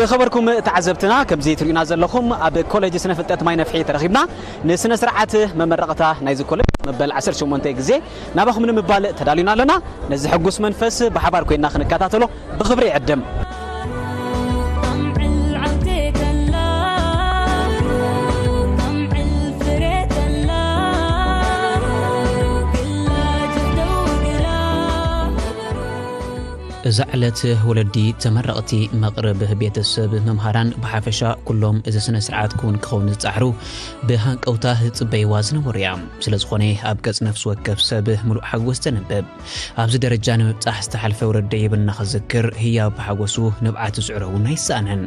ዝኸበርኩም ተዓዘብትና፣ ከምዚ ትርእዩና ዘለኹም ኣብ ኮሌጅ ስነ ፍልጠት ማይ ነፍሒ ተረኺብና። ንስነ ስርዓት መመረቕታ ናይዚ ኮሌጅ መበል ዓሰርተ ሸሞንተ ግዜ ናባኹም ንምባል ተዳልዩና ኣለና። ነዚ ሕጉስ መንፈስ ብሓባር ኮይና ክንከታተሎ ብኽብሪ ይዕድም። እዛ ዕለት ወለዲ ተመረቕቲ፣ መቕርብ ቤተሰብ፣ መምሃራን ብሓፈሻ ኩሎም እዚ ስነ ስርዓት ክውን ክኸውን ዝጻዕሩ ብሃንቀውታ ዝጽበይዋ ዝነበሩ እያ። ስለ ዝኾነ ኣብ ገጽ ነፍሲ ወከፍ ሰብ ምሉእ ሓጎስ ተንብብ። ኣብዚ ደረጃ ንምብጻሕ ዝተሓልፈ ውረድ ደይብልና ክዝክር ህያው ብሓጎሱ ንብዓት ዝጽዕሮ እውን ኣይሰኣንን።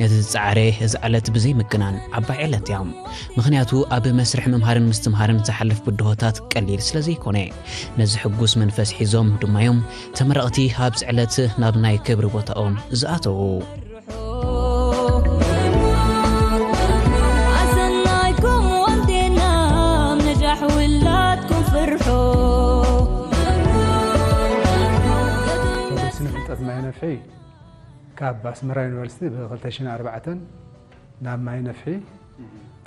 ነቲ ዝጸዓረ እዚ ዕለት ብዘይ ምግናን ዓባይ ዕለት እያ። ምኽንያቱ ኣብ መስርሕ ምምሃርን ምስትምሃርን ዝሓልፍ ብድሆታት ቀሊል ስለ ዘይኮነ፣ ነዚ ሕጉስ መንፈስ ሒዞም ድማ እዮም ተመረቕቲ ኣብዚ ዕለት ናብ ናይ ክብሪ ቦታኦም ዝኣተዉ። ኣሰናይኩም ወልዴና፣ ነጃሕ ውላድኩም ፍርሑ። ኮሌጅ ስነ ፍልጠት ማይ ነፍሒ ካብ ኣስመራ ዩኒቨርሲቲ ብ ክልተ ሽሕን ኣርባዕተን ናብ ማይ ነፍሒ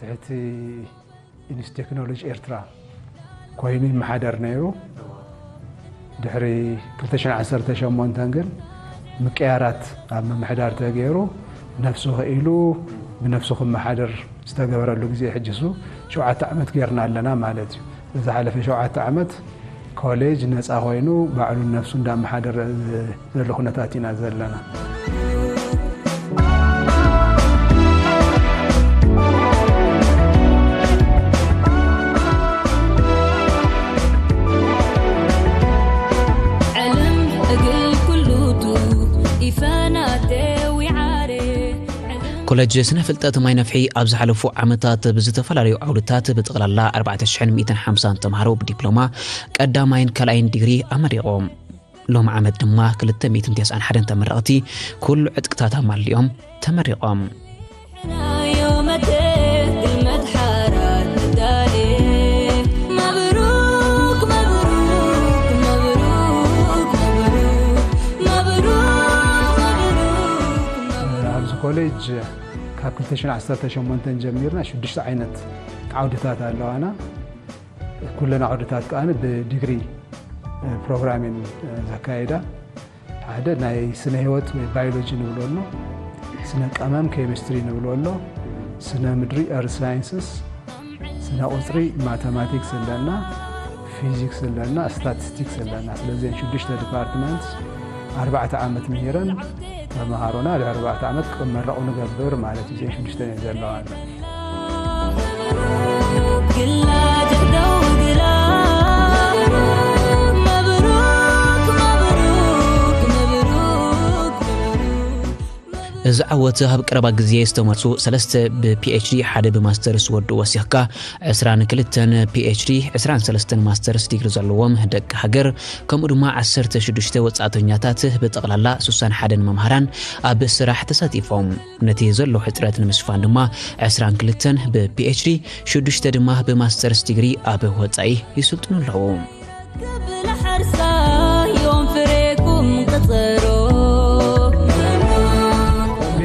ትሕቲ ኢንስቲትዩት ቴክኖሎጂ ኤርትራ ኮይኑ ይመሓደር ነይሩ። ድሕሪ ክልተ ሽሕን ዓሰርተ ሸሞንተን ግን ምቅያራት ኣብ ምምሕዳር ተገይሩ፣ ነፍሱ ኽኢሉ ብነፍሱ ክመሓደር ዝተገበረሉ ግዜ ሕጂ እሱ ሸውዓተ ዓመት ጌርና ኣለና ማለት እዩ። ዝሓለፈ ሸውዓተ ዓመት ኮሌጅ ነፃ ኮይኑ ባዕሉ ነፍሱ እንዳመሓደረ ዘሎ ኩነታት ኢና ዘለና። ኮለጅ ስነ ፍልጠት ማይ ነፍሒ ኣብ ዝሓለፉ ዓመታት ብዝተፈላለዩ ዓውድታት ብጠቕላላ ኣርባዕተ ሽሕን ሚእትን ሓምሳን ተምሃሮ ብዲፕሎማ ቀዳማይን ካልኣይን ዲግሪ ኣመሪቖም። ሎም ዓመት ድማ ክልተ ሚእትን ተስዓን ሓደን ተመረቕቲ ኩሉ ዕጥቅታት ኣማሊኦም ተመሪቖም። ኣብዚ ኮሌጅ ካብ ክልተ ሽሕን ዓሰርተ ሸሞንተን ጀሚርና ሽዱሽተ ዓይነት ዓውድታት ኣለዋና። ኩለን ዓውድታት ከኣ ብዲግሪ ፕሮግራሚን ዘካየዳ። ሓደ ናይ ስነ ህይወት ወይ ባዮሎጂ ንብሎ ኣሎ፣ ስነ ቀመም ኬሚስትሪ ንብሎ ኣሎ፣ ስነ ምድሪ ኤርት ሳይንስስ፣ ስነ ቁፅሪ ማተማቲክስ ኣለና፣ ፊዚክስ ኣለና፣ ስታቲስቲክስ ኣለና። ስለዚን ሽዱሽተ ዲፓርትመንትስ ኣርባዕተ ዓመት ምሂረን ተምሃሮና ድሕሪ ኣርባዕተ ዓመት ክመረቑ ንገብር ማለት እዩ። እዚን ሽዱሽተ እየን ዘለዋና። እዚ ዓወት ኣብ ቀረባ ግዜ ዝተመርሱ ሰለስተ ብ ፒ ኤች ዲ፣ ሓደ ብማስተርስ ወዱ ወሲኽካ፣ ዕስራን ክልተን ፒ ኤች ዲ፣ ዕስራን ሰለስተን ማስተርስ ዲግሪ ዘለዎም ደቂ ሃገር፣ ከምኡ ድማ ዓሰርተ ሽዱሽተ ወጻእተኛታት፣ ብጠቕላላ ሱሳን ሓደን መምሃራን ኣብ ስራሕ ተሳቲፎም። ነቲ ዘሎ ሕጽረት ንምሽፋን ድማ ዕስራን ክልተን ብ ፒ ኤች ዲ፣ ሽዱሽተ ድማ ብማስተርስ ዲግሪ ኣብ ወጻኢ ይስልጥኑ ኣለዉ። ክብል ሓርሳ ዮም ፍሬኩም ቅጽሮ።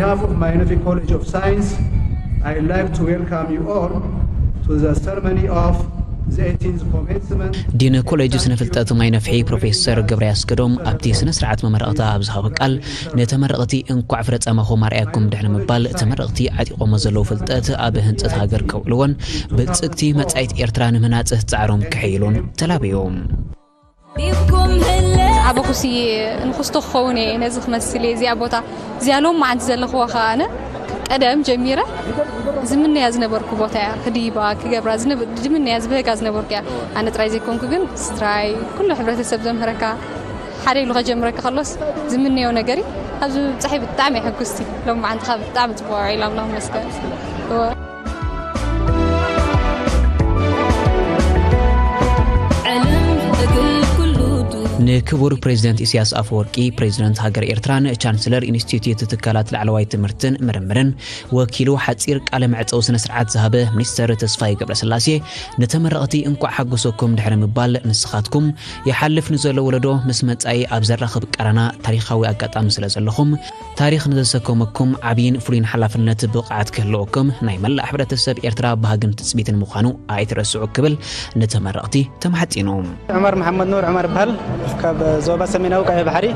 On behalf of Mainofi College of Science, I'd like to welcome you all to the ceremony of the eighteenth commencement. ዲን ኮሌጅ ስነ ፍልጠት ማይ ነፍሒ ፕሮፌሰር ገብረ ያስገዶም ኣብቲ ስነ ስርዓት መመረቕታ ኣብ ዝሃቦ ቃል፣ ንተመረቕቲ እንኳዕ ፍረ ጻማኹም ኣርኣየኩም ድሕሪ ምባል፣ ተመረቕቲ ዓጢቖሞ ዘለዉ ፍልጠት ኣብ ህንጸት ሃገር ከውዕልዎን ብልጽግቲ መጻኢት ኤርትራ ንምህናጽ ጻዕሮም ክሕይሉን ተላብዩ። ዲብኩም ህለ ዝዓበኹሲ ንኹስቶ ክኸውን እየ፣ ነዚ ክመስል እየ፣ እዚኣ ቦታ እዚኣ ሎም መዓንቲ ዘለኽዋ ኸዓ ኣነ ቀደም ጀሚረ ዝምነያ ዝነበርኩ ቦታ እያ። ክድይባ ክገብራ ዝነብ-፣ ዝምነያ ዝበህጋ ዝነበርኩ እያ። ኣነ ጥራይ ዘይኮንኩ ግን ስድራይ፣ ኩሉ ሕብረተሰብ ዘምህረካ ሓደ ኢሉ ከጀምረካ ከሎስ ዝምነዮ ነገር እዩ። ኣብዚ ብጻሐይ ብጣዕሚ እየ ሕጉስቲ። ሎም መዓንቲ ኸዓ ብጣዕሚ ጽቡቕ ውዒለ፣ ኣምላኽ ይመስገን። እወ። ንክቡር ፕሬዚደንት ኢሳያስ ኣፈወርቂ፣ ፕሬዚደንት ሃገር ኤርትራን ቻንስለር ኢንስቲትዩት ትካላት ላዕለዋይ ትምህርትን ምርምርን ወኪሉ ሓጺር ቃለ መዕጸዊ ስነ ስርዓት ዝሃበ ሚኒስተር ተስፋይ ገብረስላሴ፣ ንተመረቕቲ እንኳዕ ሓጎሰኩም ድሕሪ ምባል፣ ንስኻትኩም ይሓልፍ ንዘሎ ወለዶ ምስ መጻኢ ኣብ ዘራኽብ ቃራና ታሪኻዊ ኣጋጣሚ ስለ ዘለኹም፣ ታሪኽ ንዘሰከመኩም ዓብይን ፍሉይን ሓላፍነት ብቕዓት ክህልወኩም ናይ መላእ ሕብረተሰብ ኤርትራ ባህግን ትጽቢትን ምዃኑ ኣይትረስዑ ክብል ንተመረቕቲ ተማሕጺኑ። ዑመር መሓመድ ኑር ዑመር ይበሃል። ካብ ዞባ ሰሜናዊ ቀይሕ ባሕሪ፣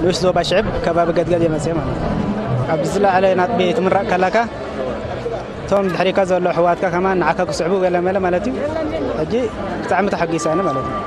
ንኡሽ ዞባ ሽዕብ፣ ከባቢ ገድገድ እየ መጽእ ማለት እዩ። ኣብ ዝለዓለ ናጥቢ ትምረቕ ከለካ፣ እቶም ድሕሪካ ዘሎ ኣሕዋትካ ከማን ንዓካ ክስዕቡ ገለ መለ ማለት እዩ። ሕጂ ብጣዕሚ ተሓጒሰ ኣነ ማለት እዩ።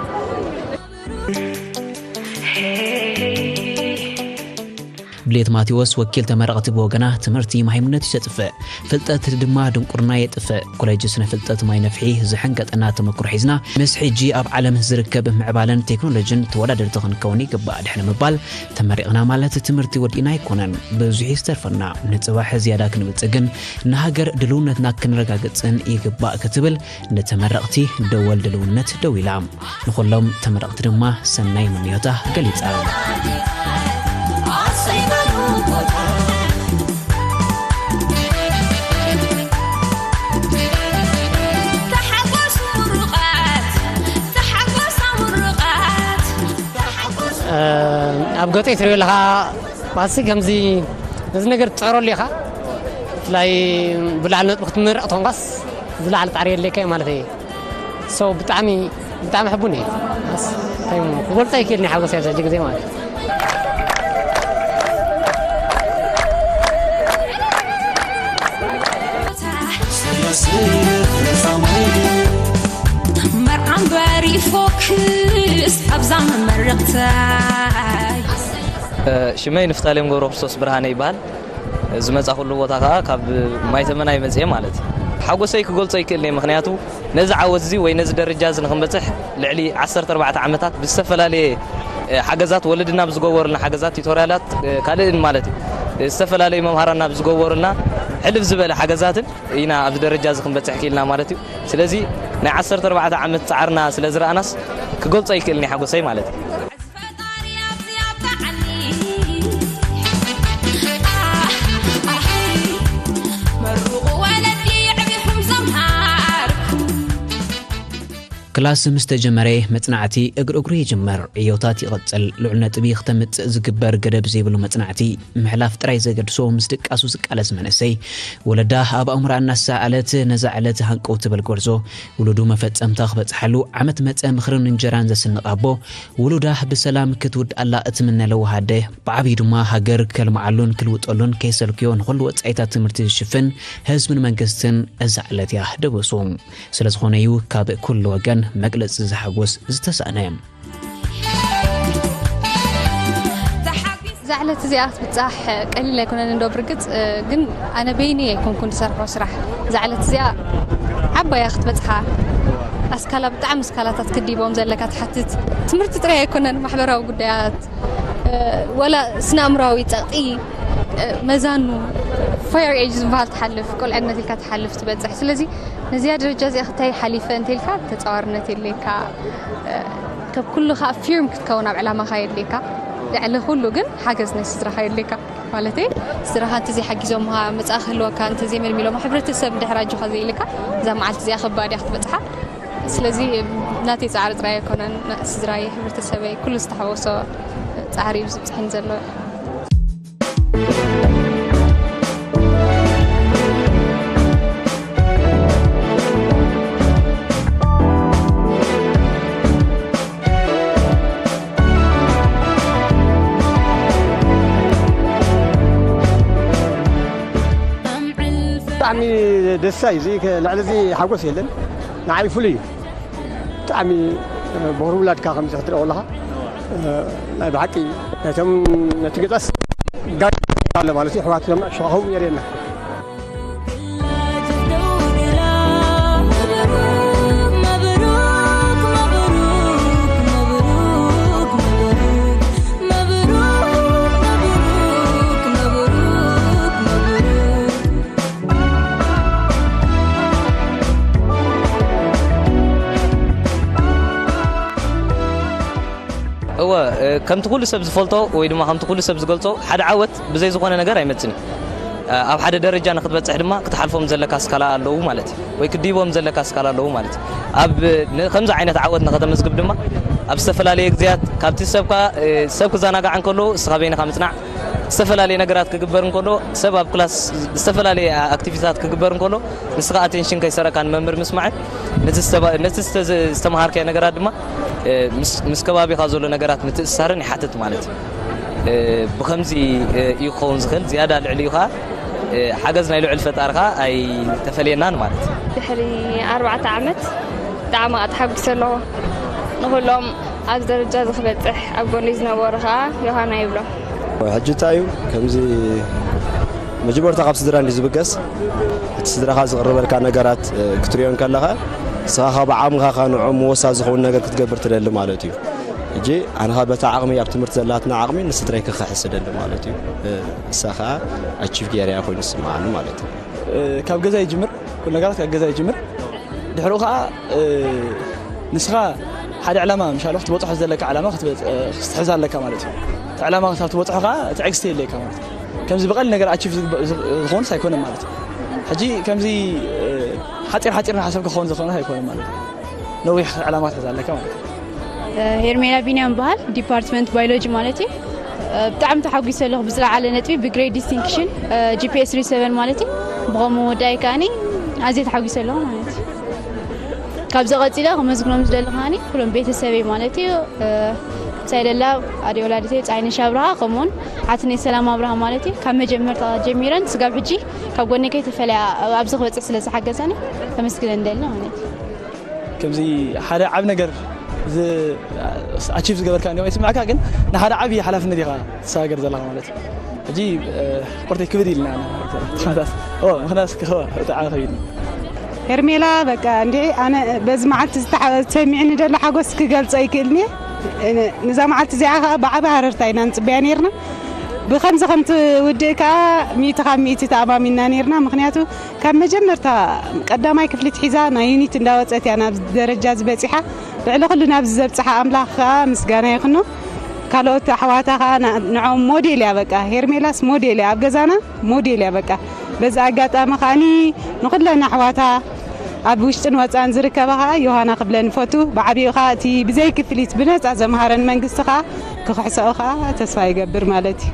ብሌት ማቴዎስ ወኪል ተመረቕቲ ብወገና፣ ትምህርቲ መሃይምነት እዩ ዘጥፍእ፣ ፍልጠት ድማ ድንቁርና የጥፍእ። ኮሌጅ ስነ ፍልጠት ማይ ነፍሒ ዝሐንገጠና ተመክሮ ሒዝና፣ ምስ ሕጂ ኣብ ዓለም ዝርከብ ምዕባለን ቴክኖሎጂን ተወዳደርቲ ክንከውን ይግባእ ድሕሪ ምባል፣ ተመሪቕና ማለት ትምህርቲ ወዲእና ኣይኮነን፣ ብዙሕ እዩ ዝተርፈና። ንጽባሕ ዝያዳ ክንብልጽግን ንሃገር ድልውነትና ክንረጋግጽን ይግባእ ክትብል ንተመረቕቲ ደወል ድልውነት ደዊላ። ንኹሎም ተመረቕቲ ድማ ሰናይ ምንዮታ ገሊጻ። ኣብ ገጸይ ትሪኦ ኣለኻ፣ ባሲ ከምዚ ነዚ ነገር ትጸረሉ ኢኻ። ብፍላይ ብላዕሊ ነጥቢ ክትምረቕ ተኾንካስ ዝለዓለ ጻዕሪ የድልየካ እዩ ማለት እዩ። So ብጣዕሚ ብጣዕሚ ሕቡን እየ። ኣስ- እንታይ እሞ ክገልጾ ኣይክእልን እየ ሓጎሰይ ኣብዚ ሕጂ ግዜ ማለት እዩ። መርዓ እምበሪ ፎክስ ኣብዛ መመረቕታይ። ሽመይ ንፍታሌም ገብረ ክርስቶስ ብርሃነ ይበሃል። ዝመጻኹሉ ቦታ ከኣ ካብ ማይተመና ይመጽእ ማለት እዩ። ሓጎሰይ ክገልጾ ኣይክእልን እየ፣ ምኽንያቱ ነዚ ዓወት እዚ ወይ ነዚ ደረጃ እዚ ንኽንበጽሕ ልዕሊ ዓሰርተ ኣርባዕተ ዓመታት ብዝተፈላለየ ሓገዛት፣ ወለድና ብዝገበሩልና ሓገዛት፣ ቲቶርያላት ካልእን ማለት እዩ፣ ዝተፈላለዩ መምሃራንና ብዝገበሩልና ሕልፍ ዝበለ ሓገዛትን ኢና ኣብዚ ደረጃ እዚ ክንበጽሕ ክኢልና ማለት እዩ። ስለዚ ናይ ዓሰርተ ኣርባዕተ ዓመት ጻዕርና ስለ ዝረኣናስ ክገልጾ ኣይክእልን እየ ሓጎሰይ ማለት እዩ። ክላስ ምስ ተጀመረ መጽናዕቲ እግሪ እግሩ ይጅመር፣ ዕዮታት ይቕጽል። ልዑል ነጥቢ ክተምጽእ ዝግበር ገደብ ዘይብሉ መጽናዕቲ ምሕላፍ ጥራይ ዘገድሶ ምስ ድቃሱ ዝቃለስ መንእሰይ፣ ወለዳ ኣብ ኣእምሮኣ እናሰኣለት ነዛ ዕለት ሃንቀው ትብል ጎርዞ፣ ውሉዱ መፈጸምታ ክበጽሓሉ ዓመት መጸ ምኽርን እንጀራን ዘስንቕ ኣቦ፣ ውሉዳ ብሰላም ክትውድኣላ እትምነ ለዋህ ኣደ፣ ብዓብዩ ድማ ሃገር ከልምዓሉን ክልውጠሉን ከይሰልክዮ ንኹሉ ወጻኢታት ትምህርቲ ዝሽፍን ህዝብን መንግስትን እዛ ዕለት እያ ደበሱ። ስለዝኾነ እዩ ካብ ኩሉ ወገን መግለጺ ዘሓጉስ ዝተሳእነ። እዛ ዕለት እዚኣ ክትብጻሕ ቀሊል ኣይኮነን እንዶ ብርግጽ፣ ግን ኣነ በይኒ ኣይኮንኩን ዝሰርሖ ስራሕ። እዛ ዕለት እዚኣ ዓባያ ክትበጽሓ ኣስካላ ብጣዕሚ ኣስካላታት ክዲቦም ዘለካ ትሓትት። ትምህርቲ ጥራይ ኣይኮነን፣ ማሕበራዊ ጉዳያት፣ ወላ ስነ ኣእምራዊ ጸቕጢ፣ መዛኑ፣ fire age ዝበሃል ትሓልፍ፣ ቁልዕነት ኢልካ ትሓልፍ ትበጽሕ። ስለዚ ነዚኣ ደረጃ እዚኣ ክታይ ሓሊፈ እንተልካ ተጻዋርነት የድልየካ። ካብ ኩሉ ከዓ ፊርም ክትከውን ኣብ ዕላማኻ የድልየካ። ልዕሊ ኩሉ ግን ሓገዝ ናይ ስድራኻ የድልየካ። ማለተይ ስድራኻ እንተዘይሓጊዞምኻ፣ መጻኢ ክህልወካ እንተዘይመልሚሎማ፣ ሕብረተሰብ እንድሕር ኣጆኻ ዘይኢልካ እዛ መዓልቲ እዚኣ ከባድ እያ ክትበጽሓ። ስለዚ ናተይ ጻዕሪ ጥራይ ኣይኮነን፣ ስድራይ፣ ሕብረተሰበይ፣ ኩሉ ዝተሓወሶ ጻዕሪ እዩ ዝብጽሕን ዘሎ። ብጣዕሚ ደስታ እዩ። እዚ ከ- ልዕሊ እዚ ሓጎስ የለን። ንዓይ ፍሉይ እዩ። ብጣዕሚ ቦኽሪ ውላድካ ከምዚ ክትሪኦ ኣለኻ። ናይ ብሓቂ ነቶም ነቲ ገጻስ ጋር ኣሎ ማለት እዩ። ኣሕዋት ሸኻኹም የርእየና። እወ፣ ከምቲ ኩሉ ሰብ ዝፈልጦ ወይ ድማ ከምቲ ኩሉ ሰብ ዝገልጾ፣ ሓደ ዓወት ብዘይ ዝኾነ ነገር ኣይመጽእን እዩ። ኣብ ሓደ ደረጃ ንክትበጽሕ ድማ ክትሓልፎም ዘለካ ኣስካላ ኣለዉ ማለት እዩ፣ ወይ ክትድይቦም ዘለካ ኣስካላ ኣለዉ ማለት እዩ። ኣብ ን- ከምዚ ዓይነት ዓወት ንኸተመዝግብ ድማ ኣብ ዝተፈላለየ ግዜያት ካብቲ ሰብካ ሰብ ክዘናጋዕ እንከሎ እስኻ በይንኻ ምጽናዕ፣ ዝተፈላለየ ነገራት ክግበር እንከሎ፣ ሰብ ኣብ ክላስ ዝተፈላለየ ኣክቲቪታት ክግበር እንከሎ፣ ንስኻ ኣቴንሽን ከይሰረካ ንመምህር ምስማዕን ነቲ ዝተባ- ነቲ ዝተዘ- ዝተምሃርካዮ ነገራት ድማ እ፣ ምስ ምስ ከባቢኻ ዘሎ ነገራት ምትእስሳርን ይሓትት ማለት እዩ። እ፣ ብኸምዚ እ፣ እዩ ክኸውን ዝኽእል። ዝያዳ ልዕሊኡ ኸዓ እ፣ ሓገዝ ናይ ልዑል ፈጣሪ ኸዓ ኣይተፈለየናን ማለት እዩ። ድሕሪ ኣርባዕተ ዓመት ብጣዕሚ ተሓጒሰ ኣለኹ። ንኹሎም ኣብዚ ደረጃ እዚ ክበፅሕ ኣብ ጎኒ ዝነበሩ ኸዓ ዮሃና ይብሎም። ሕጂ እንታይ እዩ ከምዚ መጀመርታ ካብ ስድራ እንዲ ዝብገስ እቲ ስድራኻ ዝቕርበልካ ነገራት እ፣ ክትሪኦ እንከለኻ ንስኻ ካብ ዓቕምኻ ኸዓ ንዕኦም መወሳ ዝኸውን ነገር ክትገብር ትደሊ ማለት እዩ። ሕጂ ኣነ ኸዓ በታ ዓቕሚ ኣብ ትምህርቲ ዘላትና ዓቕሚ ንስድራይ ክኽሕስ እደሊ ማለት እዩ። እ፣ ንሳ ኸዓ ኣቺቭ ገይረያ ኮይኑ ዝስምዓኒ ማለት እዩ። እ፣ ካብ ገዛ ይጅምር፣ ኩሉ ነገራት ካብ ገዛ ይጅምር። ድሕሪኡ ኸዓ እ፣ ንስኻ ሓደ ዕላማ ምሻሎ ክትበፅሖ ዘለካ ዕላማ ክትበፅ- እ፣ ክትሕዝ ኣለካ ማለት እዩ። እቲ ዕላማ ክሳብ ትበፅሖ ኸዓ ትዕግስቲ የድልየካ ማለት እዩ። ከምዚ ብቐሊል ነገር ኣቺቭ ዝግበ- ዝግ- ዝኾንስ ኣይኮነን ማለት እዩ። ሕጂ ከምዚ እ፣ ሓፂር ሓፂር ናሓሰብ ክኸውን ዝኾነ ኣይኮነን ማለት እዩ። ነዊሕ ዕላማ ክትሕዝ ኣለካ ማለት እዩ። ሄርሜላ ቢንያም በሃል፣ ዲፓርትመንት ባዮሎጂ ማለት እዩ። ብጣዕሚ ተሓጒሰ ኣለኹ ብዝለዓለ ነጥቢ ብግሬድ ዲስቲንክሽን ጂፒኤስ ሪ ሰቨን ማለት እዩ። ብኸምኡ ወዳይ ከኣኒ ኣዝየ ተሓጒሰ ኣለኹ ማለት እዩ። ካብዚ ቀፂለ ከመስግኖም ዝደሊ ከኣኒ ኩሎም ቤተሰበይ ማለት እዩ። ሳይደላ ኣደ ወላዲተይ ፀዓይነሽ ኣብርሃ፣ ከምኡውን ሓትነይ ሰላም ኣብርሃ ማለት እዩ። ካብ መጀመርታ ጀሚረን ስጋብ ሕጂ ካብ ጎነይ ከይተፈለያ ኣብዚ ክበፅሕ ስለ ዝሓገዛኒ ከመስግነን ደሊ ማለት እዩ። ከምዚ ሓደ ዓብ ነገር ኣቺቭ ዝገበርካ እንዲኹም ይስምዐካ፣ ግን ንሓደ ዓብዪ ሓላፍነት ኢኻ ትሰጋገር ዘለኻ ማለት እዩ። ሕጂ ቁርተይ ክብድ ኢልና ምክንያት ብጣዕሚ ከቢድ። ሄርሜላ በቃ እንዲ ኣነ በዚ መዓልቲ ዝተሰሚዕኒ ደሎ ሓጎስ ክገልጾ ይክእልኒ። ንዛ መዓልቲ እዚኣ ከዓ ብዓቢ ሃረርታ ኢና ንፅበያ ነርና። ብከምዚ ከምቲ ውድእ ከዓ ሚእቲ ካብ ሚእቲ ተኣማሚንና ነርና። ምክንያቱ ካብ መጀመርታ ቀዳማይ ክፍሊ ትሒዛ ናይ ዩኒት እንዳወፀት እያ ናብ ደረጃ ዝበፂሓ። ልዕሊ ኩሉ ናብዚ ዘብፅሓ ኣምላኽ ከዓ ምስጋና ይኹኖ። ካልኦት ኣሕዋታ ከዓ ንዖም ሞዴል እያ። በቃ ሄርሜላስ ሞዴል እያ፣ ኣብ ገዛና ሞዴል እያ። በቃ በዚ ኣጋጣሚ ከዓኒ ንኹለን ኣሕዋታ ኣብ ውሽጥን ወፃን ዝርከባ ከዓ ዮሃና ክብለን ንፈቱ። ብዓብኡ ከዓ እቲ ብዘይ ክፍሊት ብነፃ ዘምሃረን መንግስቲ ከዓ ክኽሕሰኦ ከዓ ተስፋ ይገብር ማለት እዩ።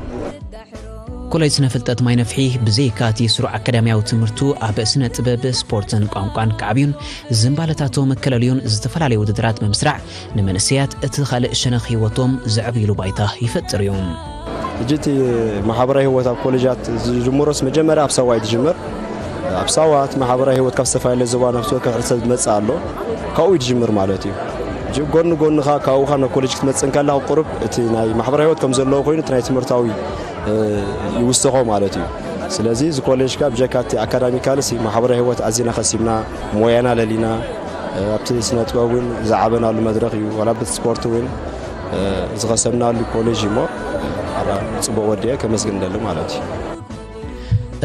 ኮሌጅ ስነ ፍልጠት ማይነፍሒ ብዘይካ እቲ ስሩዕ ኣካዳሚያዊ ትምህርቱ ኣብ ስነ ጥበብ፣ ስፖርትን ቋንቋን ክዓብዩን ዝንባለታቶም ከለልዩን ዝተፈላለዩ ውድድራት ብምስራዕ ንመንእሰያት እቲ ካልእ ሸነኽ ህይወቶም ዘዕብይሉ ባይታ ይፈጥር እዩ። ሕጂ እቲ ማሕበራዊ ህይወት ኣብ ኮሌጃት ዝጅምሮስ መጀመርያ ኣብ ሳዋ እዩ ዝጅምር። ኣብ ሳዋ እቲ ማሕበራዊ ህይወት ካብ ዝተፈላለየ ዞባ ነፍሲ ወከፍ ሕብረተሰብ ዝመፅእ ኣሎ፣ ካብኡ እዩ ዝጅምር ማለት እዩ። ሕጂ ጎኒ ጎኒ ከዓ ካብኡ ካብ ኮሌጅ ክትመፅእ እንከላ ቁሩብ እቲ ናይ ማሕበራዊ ህይወት ከም ዘለዎ ኮይኑ እቲ ናይ ትምህርታዊ ይውስኾ ማለት እዩ። ስለዚ እዚ ኮሌጅ ከዓ ብጀካ እቲ ኣካዳሚካልስ ማሕበራዊ ህይወት ኣዚና ከሲብና፣ ሞያና ለሊና፣ ኣብቲ ስነ ጥበብ እውን ዝዓበናሉ መድረኽ እዩ። ዋላ ብቲ ስፖርት እውን ዝኸሰብናሉ ኮሌጅ እዩ እሞ ጽቡቕ ወዲአ ከመስግን ደሊ ማለት እዩ።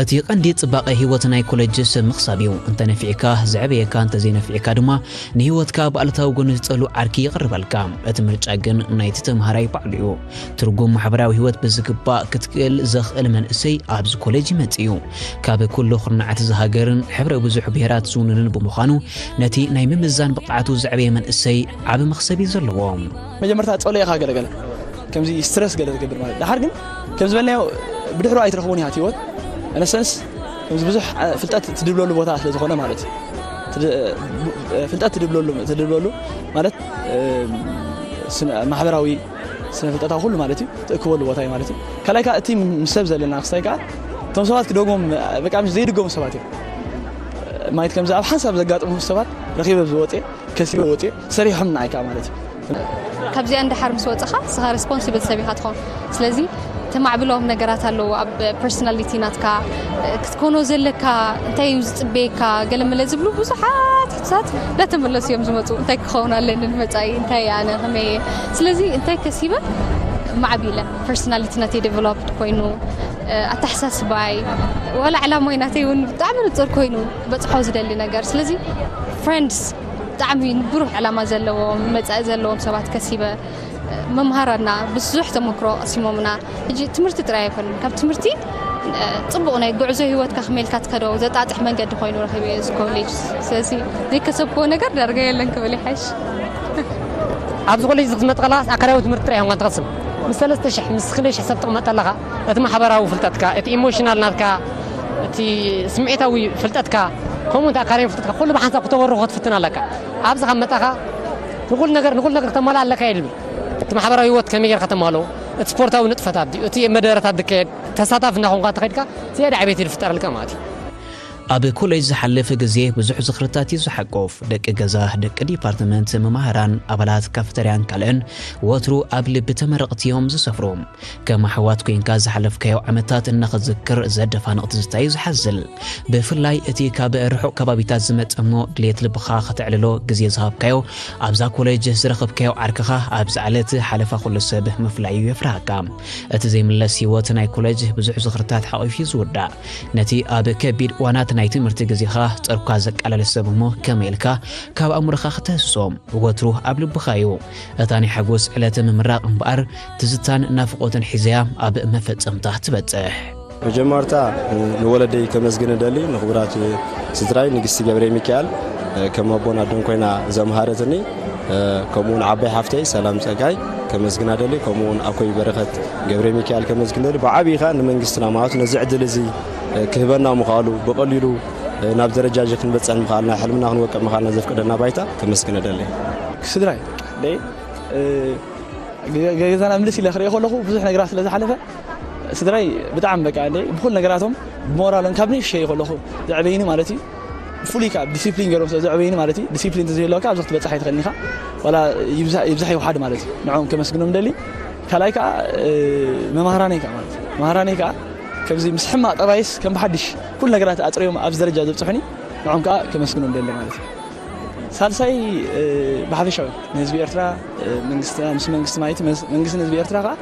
እቲ ቀንዲ ጽባቐ ህይወት ናይ ኮሌጅ ሰብ ምኽሳብ እዩ። እንተ ነፊዕካ ዘዕበየካ፣ እንተ ዘይነፊዕካ ድማ ንህይወትካ ብኣሉታዊ ጎኒ ዝጸሉ ዓርኪ ይቕርበልካ። እቲ ምርጫ ግን ናይቲ ተምሃራይ ባዕሉ እዩ። ትርጉም ማሕበራዊ ህይወት ብዝግባእ ክትክእል ዘኽእል መንእሰይ ኣብዚ ኮሌጅ ይመጽእ እዩ። ካብ ኩሉ ኩርናዓት እዚ ሃገርን ሕብረ ብዙሕ ብሄራት ዝውንንን ብምዃኑ ነቲ ናይ ምምዛን ብቕዓቱ ዘዕበየ መንእሰይ ዓቢ መኽሰብ እዩ ዘለዎ። መጀመርታ ጸሎ ኢኻ ገለገለ ከምዚ ስትረስ ገለ ትገብር ማለት ድሓር ግን ከም ዝበልናዮ ብድሕሩ ኣይትረኽቡን ኢኻ ህይወት ኣነሰንስ ከምዚ ብዙሕ ፍልጠት ትድብለሉ ቦታ ስለ ዝኾነ ማለት እዩ። ፍልጠት ትድብለሉ ትድብለሉ ማለት ማሕበራዊ ስነ ፍልጠታዊ ኩሉ ማለት እዩ ትእክበሉ ቦታ እዩ ማለት እዩ። ካልኣይ ከዓ እቲ ምስ ሰብ ዘለና ክስታይ ከዓ እቶም ሰባት ክደግሞም በቃ ምስ ዘይድገሙ ሰባት እዮም ማለት ከምዚ ኣብ ሓንሳብ ዘጋጥሙ ሰባት ረኺበ ዝወፅእ ከሲበ ወፅእ ሰሪሖም ንዓይ ከዓ ማለት እዩ። ካብዚኣ እንድሓር ምስ ወፅኻ ንስኻ ሬስፖንሲብል ሰብ ኢኻ ትኸውን። ስለዚ ተማዕብሎም ነገራት ኣለዉ ኣብ ፐርሶናሊቲ ናትካ ክትኮኖ ዘለካ እንታይ እዩ ዝፅበየካ ገለመለ ዝብሉ ብዙሓት ሕቶታት እንዳተመለሱ እዮም ዝመፁ። እንታይ ክኸውን ኣለኒ ንመፃኢ እንታይ ኣነ ከመይ እየ ስለዚ እንታይ ከሲበ ማዕቢለ ፐርሶናሊቲ ናተይ ዴቨሎፕድ ኮይኑ ኣተሓሳስባይ ዋላ ዕላማይ ናተይ እውን ብጣዕሚ ንፁር ኮይኑ በፅሖ ዝደሊ ነገር ስለዚ ፍሬንድስ ብጣዕሚ ብሩህ ዕላማ ዘለዎም መፃኢ ዘለዎም ሰባት ከሲበ መምሃራና ብዙሕ ተመክሮ ቀሲሞምና። ሕጂ ትምህርቲ ጥራይ ኣይኮነን ካብ ትምህርቲ ፅቡቕ ናይ ጉዕዞ ሂወትካ ክመልካ ትከዶ ዘጣጥሕ መንገዲ ኮይኑ ረኺበ እዚ ኮሌጅ። ስለዚ ዘይከሰብክዎ ነገር ዳርጋ የለን ክብል ይሓይሽ። ኣብዚ ኮሌጅ ክትመጥ ከለኻስ ኣካላዊ ትምህርቲ ጥራይ ኢኻ ትቐስም። ምስ ሰለስተ ሽሕ ምስ ክልተ ሽሕ ሰብ ትቕመጥ ኣለኻ። እቲ ማሕበራዊ ፍልጠትካ፣ እቲ ኢሞሽናል ናትካ፣ እቲ ስምዒታዊ ፍልጠትካ፣ ከምኡ እቲ ኣካላዊ ፍልጠትካ ኩሉ ብሓንሳብ ክተወርኾ ክትፍትን ኣለካ። ኣብዚ ካብ መጣኻ ንኹሉ ነገር ንኹሉ ነገር ክተማልእ ኣለካ የድልዩ። እቲ ማሕበራዊ ህይወት ከመይ ጌርካ ተማልኦ፣ እቲ ስፖርታዊ ንጥፈታት ድዩ፣ እቲ መደረታት ዝካየድ ተሳታፊ እናኾንካ ተኸድካ ዝያዳ ዕቤት ይፍጠረልካ ማለት እዩ። ኣብ ኮሌጅ ዝሓልፍ ግዜ ብዙሕ ዝኽርታት እዩ ዝሓቆፍ። ደቂ ገዛ፣ ደቂ ዲፓርትመንት፣ መማህራን፣ ኣባላት ካፍተርያን ካልእን ወትሩ ኣብ ልቢ ተመረቕቲ እዮም ዝሰፍሩ። ከም ኣሕዋት ኮይንካ ዝሓለፍካዮ ዓመታት እናኽትዝክር ዘደፋንቕ ትዝታ እዩ ዝሓዝል። ብፍላይ እቲ ካብ ርሑቕ ከባቢታት ዝመጸ እሞ ድሌት ልብኻ ከተዕልሎ ግዜ ዝሃብካዮ ኣብዛ ኮሌጅ ዝረኸብካዮ ዓርክኻ ኣብዛ ዕለት ሓለፋ ኩሉ ሰብ ምፍላዩ የፍርሃካ። እቲ ዘይምለስ ህይወት ናይ ኮሌጅ ብዙሕ ዝኽርታት ሓቒፉ እዩ ዝውዳእ። ነቲ ኣብ ከቢድ እዋናት ናይ ትምህርቲ ግዜኻ ጸርኳ ዘቃለለ ሰብ እሞ ከመይ ኢልካ ካብ ኣእምሮኻ ክተህስሶ? ወትሩ ኣብ ልብኻ እዩ። እታ ናይ ሓጎስ ዕለት ምምራቕ እምበኣር ትዝታን ናፍቖትን ሒዘያ ኣብ መፈጸምታ ትበጽሕ። መጀመርታ ንወለደይ ከመስግን እደሊ፣ ንኽቡራት ስድራይ ንግስቲ ገብረ ሚካኤል ከም ኣቦን ኣዶን ኮይና ዘምሃረትኒ፣ ከምኡውን ዓባይ ሓፍተይ ሰላም ጸጋይ ከመስግና ደሊ፣ ከምኡውን ኣኮይ በረኸት ገብረ ሚካኤል ከመስግን ደሊ። ብዓብዪ ኸኣ ንመንግስትና ማለት ነዚ ዕድል እዚ ክህበና ምዃሉ፣ ብቐሊሉ ናብ ደረጃ እዚ ክንበጽሕ ምዃልና፣ ሕልምና ክንወቅዕ ምዃልና ዘፍቀደና ባይታ ከመስግን እደሊ። ስድራይ ደይ ገዛና ምልስ ኢለ ክሪኦ ከለኹ ብዙሕ ነገራት ስለ ዝሓለፈ ስድራይ ብጣዕሚ በቃ እንደ ብኩል ነገራቶም ብሞራሎም ካብ ንእሽተይ ከለኹ ዘዕበይኒ ማለት እዩ። ፍሉይ ካብ ዲሲፕሊን ገይሮም ስለ ዘዕበይኒ ማለት እዩ። ዲሲፕሊን ተዘይህልወካ ኣብዚ ክትበፅሕ ኣይትኽእልን ኢኻ። ዋላ ይብዛሕ ይውሓድ ማለት እዩ። ንዕኦም ከመስግኖም ደሊ። ካልኣይ ከዓ መማህራነይ ከዓ ማለት እዩ። መማህራነይ ከዓ ከምዚ ምስ ሕማቕ ጠባይስ ከም ብሓድሽ ኩሉ ነገራት ኣፅርዮም ኣብዚ ደረጃ ዘብፅሑኒ ንዕኦም ከዓ ከመስግኖም ደሊ ማለት እዩ። ሳልሳይ ብሓፈሻዊ ንህዝቢ ኤርትራ መንግስትና ምስ መንግስቲ ማለት መንግስቲ ንህዝቢ ኤርትራ ከዓ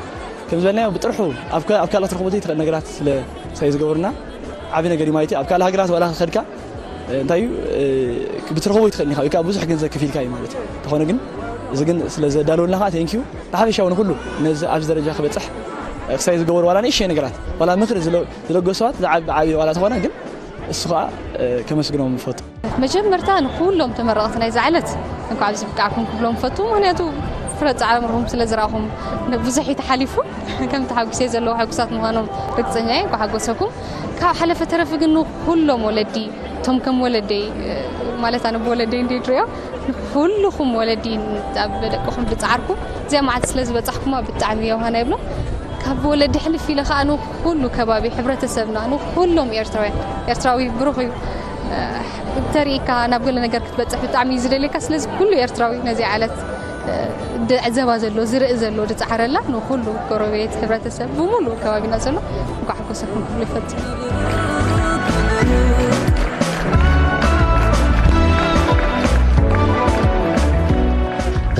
ከም ዝበልናዮ ብጥርሑ ኣብ ካልኦት ረኽቦት ዘይትኽእል ነገራት ስለ ሳይ ዝገብሩና ዓብ ነገር እዩ ማለት እዩ። ኣብ ካልእ ሃገራት ዋላ ከድካ እንታይ እዩ ብትረኽቦ ይትኽእል ኢኻ ወይ ከዓ ብዙሕ ገንዘብ ከፊልካ እዩ ማለት እዩ። እንተኾነ ግን እዚ ግን ስለ ዘዳለወልና ከዓ ቴንኪዩ ብሓፈሻዊ ንኩሉ ነዚ ኣብዚ ደረጃ ክበፅሕ ክሳይ ዝገበሩ ዋላ ንእሽተይ ነገራት ዋላ ምክሪ ዝለገሱ ሰባት ዝዓቢ ዓቢ ዋላ ተኾነ ግን እሱ ከዓ ከመስግኖም ንፈቱ። መጀመርታ ንኩሎም ተመረቕቲ ናይዚ ዕለት እንኳዕ ኣብዚ ብቃዕኩም ክብሎም ፈቱ። ምክንያቱ ፍረ ፃዕርኹም ስለ ዝረኣኹም ብዙሕ እዩ ተሓሊፉ። ከም ተሓጉሰ ዘለዉ ሕጉሳት ምዃኖም ርግፀኛ እየ። እንኳዕ ሓጎሰኩም። ካብ ሓለፈ ተረፊ ግን ንኩሎም ወለዲ እቶም ከም ወለደይ ማለት ኣነ ብወለደይ እንደ ድሪኦ ንኩልኹም ወለዲ ኣብ ደቅኹም ዝፀዓርኩም እዚኣ መዓልቲ ስለ ዝበፃሕኩማ ብጣዕሚ የውሃና ይብሎ። ካብ ወለዲ ሕልፍ ኢለ ከዓ ንኩሉ ከባቢ ሕብረተሰብና ንኩሎም ኤርትራውያን ኤርትራዊ ብሩኽ እዩ። ተሪእካ ናብ ገለ ነገር ክትበፅሕ ብጣዕሚ እዩ ዝደልየካ። ስለዚ ኩሉ ኤርትራዊ ነዚ ዕለት ድዕዘባ ዘሎ ዝርኢ ዘሎ ድፃዓረላ ንኩሉ ጎረቤት ሕብረተሰብ ብሙሉእ ከባቢና ዘሎ እንኳዕ ሓጎሰኩም ክብሎ ይፈቱ።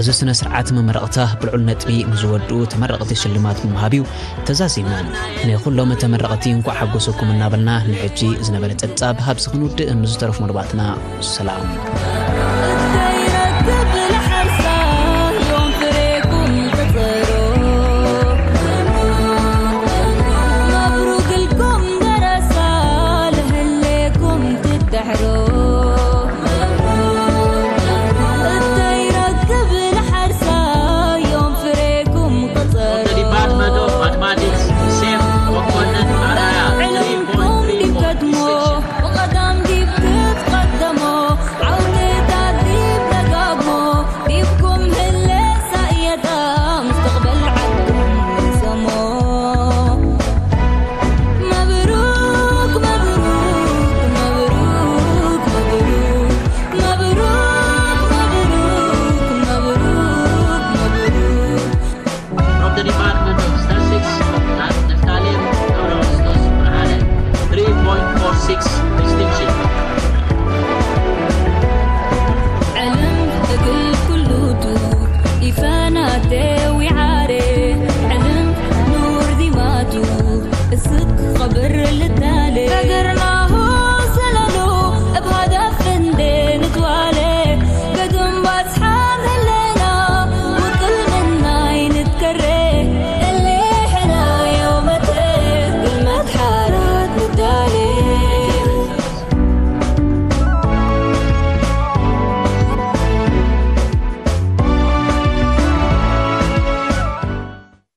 እዚ ስነ ስርዓት መመረቕታ ብልዑል ነጥቢ ንዝወድኡ ተመረቕቲ ሽልማት ብምሃብ እዩ ተዛዚሙ። ንኹሎም ተመረቕቲ እንኳዕ ሓጎሰኩም እናበልና ንሕጂ ዝነበረ ጸብጻብ ሃብዚ ክንውድእ፣ ንዝተረፉ መደባትና ሰላም።